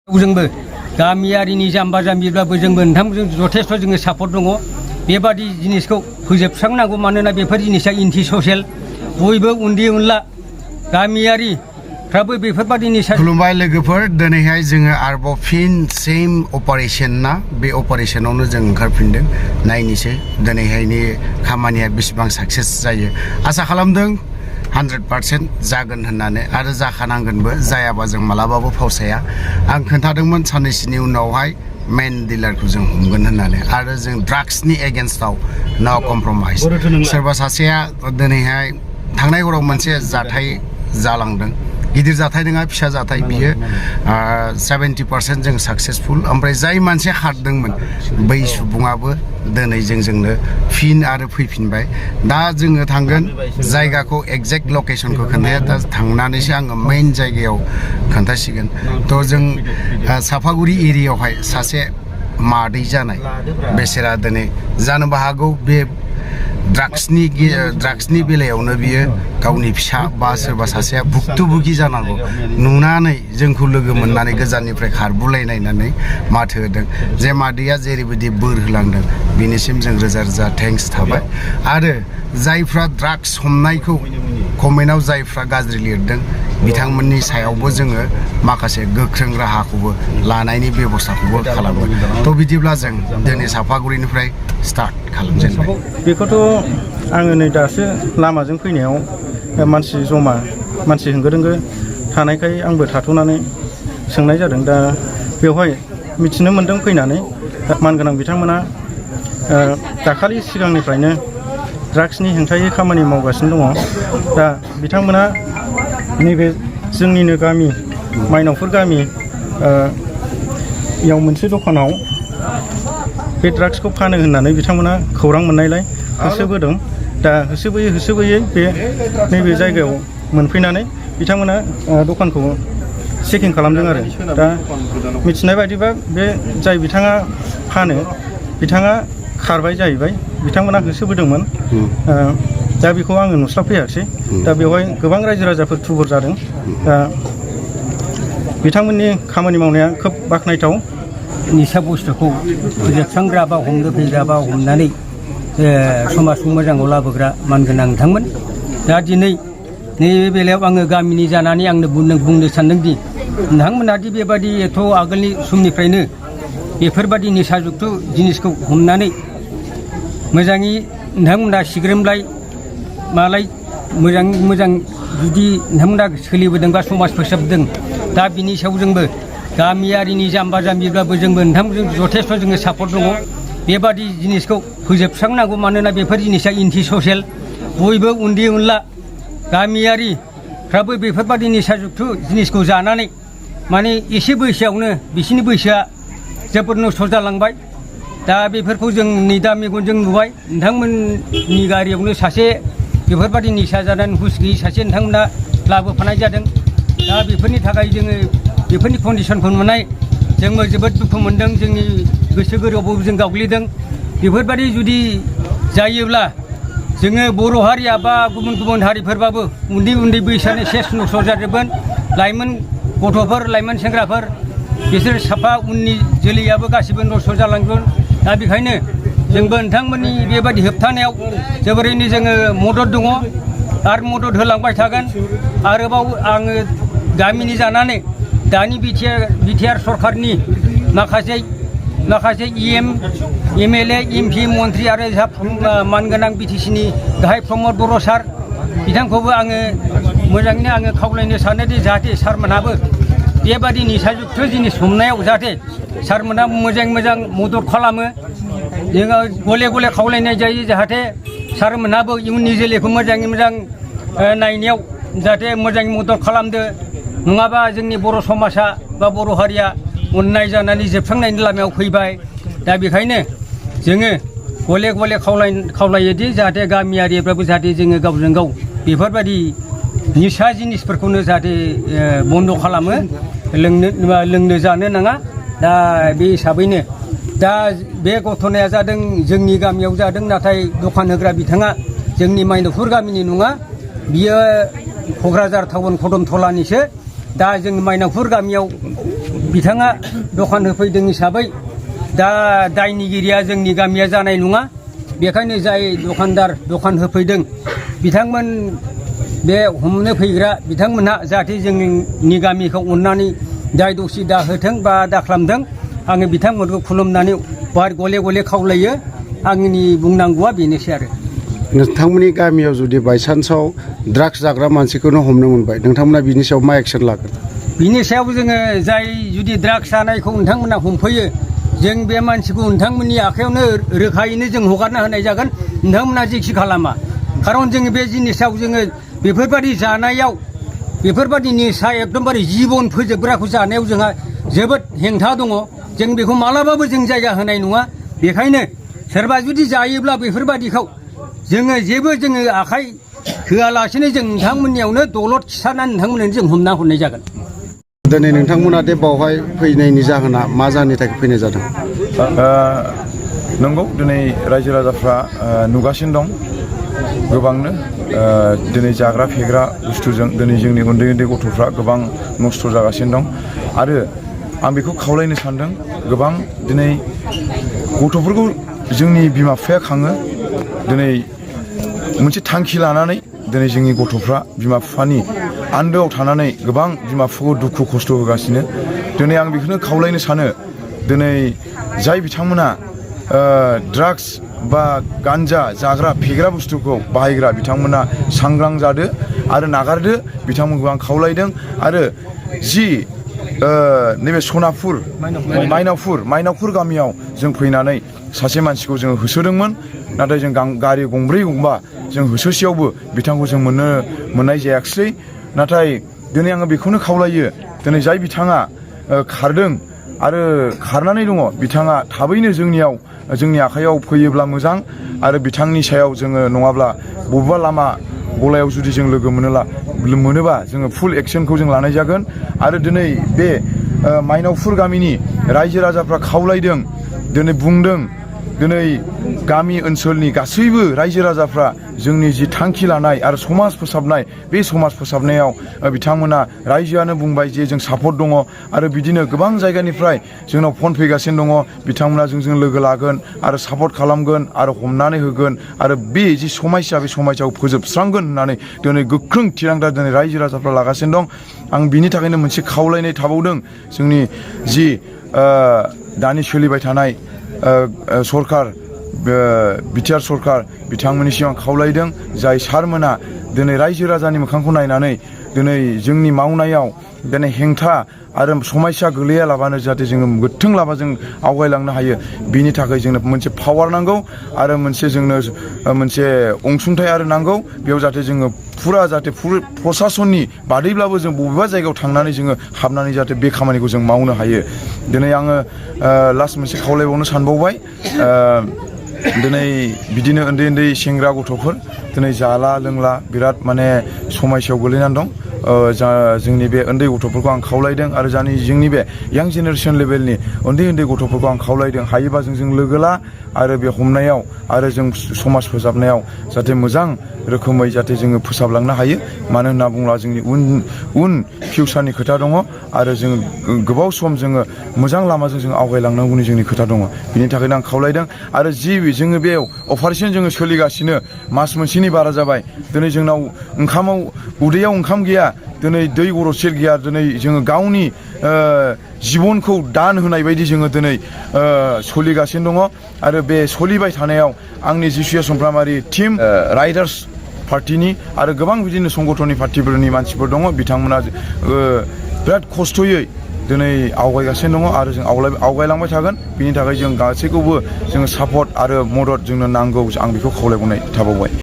जोंबो गामियारिनि जाम्बा जाम्बिब्लाबो जोंबो नोंथांमोनजों जथेस्थ' जोङो सापर्ट दङ बेबादि जिनिसखौ फोजोबस्रांनांगौ मानोना बेफोर जिनिसा एन्टि ससियेल बयबो उन्दै उनला गामियारिफ्राबो बेफोरबादि निसा खुलुमबाय लोगोफोर दिनैहाय जोङो आरोबाव फिन सेम अपारेशन ना बे अपारेशनावनो जों ओंखारफिनदों नायनोसै दिनैहायनि खामानिया बेसेबां साक्सेस जायो आसा खालामदों 100% जागोन होननानै आरो जाखानांगोनबो जायाबा जों मालाबाबो फावसाया आं खोन्थादोंमोन साननैसोनि उनावहाय मेन डिलारखौ जों हमगोन होननानै आरो जों ड्राग्सनि एगेन्स्टआव नो कमप्रमाइज सोरबा सासेया दिनैहाय थांनाय हराव मोनसे जाथाय जालांदों गिदिर जाथाय नङा फिसा जाथाय बियो 70% जों साक्सेसफुल ओमफ्राय जाय मानसिया खारदोंमोन बै सुबुङाबो दिनै जोंनो फिन आरो फैफिनबाय दा जोङो थांगोन जायगाखौ एक्जेक्ट लकेशनखौ खोन्थाया दा थांनानैसो आङो मेइन जायगायाव खोन्थासिगोन थ' जों साफागुरि एरियायावहाय सासे मादै जानाय बेसेरा दिनै जानोबो हागौ बे ड्राग्सनि बेलायावनो बियो गावनि फिसा बा सोरबा सासेया भुक्तभुगि जानांगौ नुनानै जोंखौ लोगो मोननानै गोजाननिफ्राय खारबुलायनायनानै माथो होदों जे मादैया जेरैबायदि बोर होलांदों बिनिसिम जों रोजा रोजा थेंक्स थाबाय आरो जायफ्रा ड्राग्स हमनायखौ कमेन्टआव जायफ्रा गाज्रि लिरदों बिथांमोननि सायावबो जोङो माखासे गोख्रों राहाखौबो लानायनि बेबस्थाखौबो खालामगोन थ' बिदिब्ला जों दिनै साफागुरिनिफ्राय स्टार्ट खालामजेनबाय बेखौथ' आङो नै दासो लामाजों फैनायाव मानसि होंगो दोंगो थानायखाय आंबो थाथ'नानै सोंनाय जादों दा बेवहाय मिथिनो मोन्दों फैनानै मानगोनां बिथांमोना दाखालि सिगांनिफ्रायनो ड्राग्सनि हेंथायै खामानि मावगासिनो दङ दा बिथांमोना नैबे जोंनिनो गामि माइनावफोर गामि याव मोनसे दखानाव बे ड्राग्सखौ फानो होननानै बिथांमोना खौरां मोननायलाय होसोबोदों दा होसोबोयै बे नैबे जायगायाव मोनफैनानै बिथांमोना दखानखौ चेकिं खालामदों आरो दा मिथिनाय बायदिबा बे जाय बिथाङा फानो बिथाङा खारबाय जाहैबाय बिथांमोना होसोबोदोंमोन दा बेखौ आङो नुस्लाबफैयाखिसै दा बेवहाय गोबां रायजो राजाफोर थुबुर जादों दा बिथांमोननि खामानि मावनाया खोब बाख्नायथाव निसा बुस्थुखौ फोजोबस्रांग्रा बा हमनो फैग्रा बा हमनानै समाजखौ मोजाङाव लाबोग्रा मानगोनां नोंथांमोन दा दिनै नैबे बेलायाव आङो गामिनि जानानै आंनो बुंनो सानदोंदि नोंथांमोनादि बेबादि एथ' आगोलनि समनिफ्रायनो बेफोरबादि निसाजुक्त जिनिसखौ हमनानै मोजाङै नोंथांमोना सिग्रोमलाय मालाय मोजां जुदि नोंथांमोना सोलिबोदों बा समाज फोसाबदों दा बिनि सायाव जोंबो गामियारिनि जाम्बा जाम्बिब्लाबो जोंबो नोंथांमोनजों जथेस्थ' जोङो सापर्ट दङ बेबादि जिनिसखौ फोजोबस्रांनांगौ मानोना बेफोर जिनिसा एन्टि ससियेल बयबो उन्दै उनला गामियारिफ्राबो बेफोरबादि निसाजुक्त जिनिसखौ जानानै माने एसे बैसोआवनो बिसोरनि बैसोआ जोबोद नस्थ' जालांबाय दा बेफोरखौ जों नै दा मेगनजों नुबाय नोंथांमोननि गारियावनो सासे बेफोरबादि निसा जानानै हुस गैयै सासे नोंथांमोना लाबोफानाय जादों दा बेफोरनि थाखाय जोङो बेफोरनि कन्डिसनखौ नुनाय जोंबो जोबोद दुखु मोनदों जोंनि गोसो गोरबोआवबो जों गावग्लिदों बेफोरबादि जुदि जायोब्ला जोङो बर' हारिया बा गुबुन हारिफोरबाबो उन्दै बैसोआनो सेस नस्थ' जाजोबगोन लाइमोन गथ'फोर लाइमोन सेंग्राफोर बिसोर साफा उननि जोलैयाबो गासिबो नस्थ' जालांगोन दा बेखायनो जोंबो नोंथांमोननि बेबायदि होबथानायाव जोबोरैनो जोङो मदद दङ आरो मदद होलांबाय थागोन आरोबाव आङो गामिनि जानानै दानि बिटिआर सरकारनि माखासे एमएलए एमपि मन्त्रि आरो मानगोनां बिटिसिनि गाहाय प्रमद बर' सार बिथांखौबो आङो मोजाङैनो आङो खावलायनो सानोदि जाहाथे सारमोनहाबो बेबादि निसाजुक्त जिनिस हमनायाव जाहाथे सारमोनहा मोजां मदद खालामो जोङो गले खावलायनाय जायो जाहाथे सारमोनहाबो इयुननि जोलैखौ मोजाङै मोजां नायनायाव जाहाथे मोजाङै मदद खालामदो नङाबा जोंनि बर' समाजा बा बर' हारिया अननाय जानानै जोबस्रांनायनि लामायाव फैबाय दा बेखायनो जोङो गले खावलायोदि जाहाथे गामियारिफ्राबो जाहाथे जोङो गावजों गाव बेफोरबायदि निसा जिनिसफोरखौनो जाहाथे बन्द' खालामो लोंनो जानो नाङा दा बे हिसाबैनो दा बे घटनाया जादों जोंनि गामियाव जादों नाथाय दखान होग्रा बिथाङा जोंनि माइनावफुर गामिनि नङा बियो क'क्राझार टाउन कदमथलानिसो दा जों माइनावफुर गामियाव बिथाङा दखान होफैदों हिसाबै दा दायनिगिरिया जोंनि गामिया जानाय नङा बेखायनो जाय दखानदार दखान होफैदों बिथांमोन बे हमनो फैग्रा बिथांमोनहा जाहाथे जोंनि गामिखौ अननानै दाय दसि दा होथों बा दा खालामथों आङो बिथांमोनखौ खुलुमनानै बार गले गले खावलायो आंनि बुंनांगौआ बेनोसै आरो नोंथांमोननि गामियाव जुदि बायसान्सआव ड्राग्स जाग्रा मानसिखौनो हमनो मोनबाय नोंथांमोना बिनि सायाव मा एक्सन लागोन बिनि सायाव जोङो जाय जुदि ड्राग्स जानायखौ नोंथांमोना हमफैयो जों बे मानसिखौ नोंथांमोननि आखायावनो रोखायैनो जों हगारना होनाय जागोन नोंथांमोना जेखि खालामा खारन जोङो बे जिनिसाव जोङो बेफोरबायदि जानायाव बेफोरबायदि निसा एकदमबारे जिबन फोजोबग्राखौ जानायाव जोंहा जोबोद हेंथा दङ जों बेखौ मालाबाबो जों जायगा होनाय नङा बेखायनो सोरबा जुदि जायोब्ला बेफोरबायदिखौ जोङो जेबो जोङो आखाइ होआलासेनो जों नोंथांमोननियावनो दलद खिथानानै नोंथांमोननो जों हमना हरनाय जागोन दिनै नोंथांमोना दे बावहाय फैनायनि जाहोना मा जाहोननि थाखाय फैनाय जादों नंगौ दिनै रायजो राजाफ्रा नुगासिनो दं गोबांनो दिनै जाग्रा फेग्रा बुस्थुजों दिनै जोंनि उन्दै उन्दै गथ'फ्रा गोबां नस्थ' जागासिनो दं आरो आं बेखौ खावलायनो सानदों गोबां दिनै गथ'फोरखौ जोंनि बिमा बिफाया खाङो दिनै मोनसे थांखि लानानै दिनै जोंनि गथ'फ्रा बिमा बिफानि आन्दोआव थानानै गोबां बिमा बिफाखौ दुखु खस्थ' होगासिनो दिनै आं बेखौनो खावलायनो सानो दिनै जाय बिथांमोना ड्राग्स बा गान्जा जाग्रा फेग्रा बुस्थुखौ बाहायग्रा बिथांमोना सांग्रां जादो आरो नागारदो बिथांमोनखौ आं खावलायदों आरो जि नैबे सनापुर माइनावपुर गामियाव जों फैनानै सासे मानसिखौ जोङो होसोदोंमोन नाथाय जों गारि गंब्रै गंबा जों होसोसेयावबो बिथांखौ जों मोननाय जायाखिसै नाथाय दिनै आङो बेखौनो खावलायो दिनै जाय बिथाङा खारदों आरो खारनानै दङ बिथाङा थाबैनो जोंनि आखायाव फैयोब्ला मोजां आरो बिथांनि सायाव जोङो नङाब्ला बबेबा लामा गलायाव जुदि जों लोगो मोनोबा जोङो फुल एक्सनखौ जों लानाय जागोन आरो दिनै बे माइनावपुर गामिनि रायजो राजाफ्रा खावलायदों दिनै बुंदों दिनै गामि ओनसोलनि गासैबो रायजो राजाफ्रा जोंनि जि थांखि लानाय आरो समाज फोसाबनाय बे समाज फोसाबनायाव बिथांमोना रायजोआनो बुंबाय जे जों सापर्ट दङ आरो बिदिनो गोबां जायगानिफ्राय जोंनाव फन फैगासिनो दङ बिथांमोना जोंजों लोगो लागोन आरो सापर्ट खालामगोन आरो हमनानै होगोन आरो बे जि समस्या बे समस्याखौ फोजोबस्रांगोन होननानै दिनै गोख्रों थिरांथा दिनै रायजो राजाफ्रा लागासिनो दं आं बिनि थाखायनो मोनसे खावलायनाय थाबावदों जोंनि जि दानि सोलिबाय थानाय सरकार बिटिआर सरकार बिथांमोननिसिम आं खावलायदों जाय सारमोना दिनै रायजो राजानि मोखांखौ नायनानै दिनै जोंनि मावनायाव दिनै हेंथा आरो समस्या गोलैयालाबानो जाहाथे जोङो गोथों लाबा जों आवगायलांनो हायो बिनि थाखाय जोंनो मोनसे पावार नांगौ आरो जोंनो मोनसे अनसुंथाइ आरो नांगौ बेयाव जाहाथे जोङो फुरा जाहाथे प्रसासननि बादैब्लाबो जों बबेबा जायगायाव थांनानै जोङो हाबनानै जाहाथे बे खामानिखौ जों मावनो हायो दिनै आङो लास्ट मोनसे खावलायबावनो सानबावबाय दिनै बिदिनो उन्दै सेंग्रा गथ'फोर दिनै जाला लोंला बिराद माने समस्यायाव गोलैनानै दं जोंनि बे उन्दै गथ'फोरखौ आं खावलायदों आरो जोंनि बे यां जेनेरेसन लेभेलनि उन्दै गथ'फोरखौ आं खावलायदों हायोबा जों लोगो ला आरो बे हमनायाव आरो जों समाज फोसाबनायाव जाहाथे मोजां रोखोमै जाहाथे जोङो फोसाबलांनो हायो मानो होनना बुङोब्ला जोंनि उन फिउचारनि खोथा दङ आरो जों गोबाव सम जोङो मोजां लामाजों जों आवगायलांनांगौनि जोंनि खोथा दङ बिनि थाखायनो आं खावलायदों आरो जोङो बे अपारेशन जोङो सोलिगासिनो मास मोनसेनि बारा जाबाय दिनै जोंनाव उदैयाव ओंखाम गैया दिनै दै गरदसे गैया दिनै जोङो गावनि जिबनखौ दान होनाय बायदि जोङो दिनै सोलिगासिनो दङ आरो बे सोलिबाय थानायाव आंनि जिसुया समफ्रामारि टीम राइडार्स पार्टिनि आरो गोबां बिदिनो संगठननि पार्टिफोरनि मानसिफोर दङ बिथांमोना बिराद खस्थ'यै दिनै आवगायगासिनो दङ आरो जों आवगायलांबाय थागोन बिनि थाखाय जों गासैखौबो जोङो सापर्ट आरो मदद जोंनो नांगौ आं बेखौ खावलायबावनाय थाबावबाय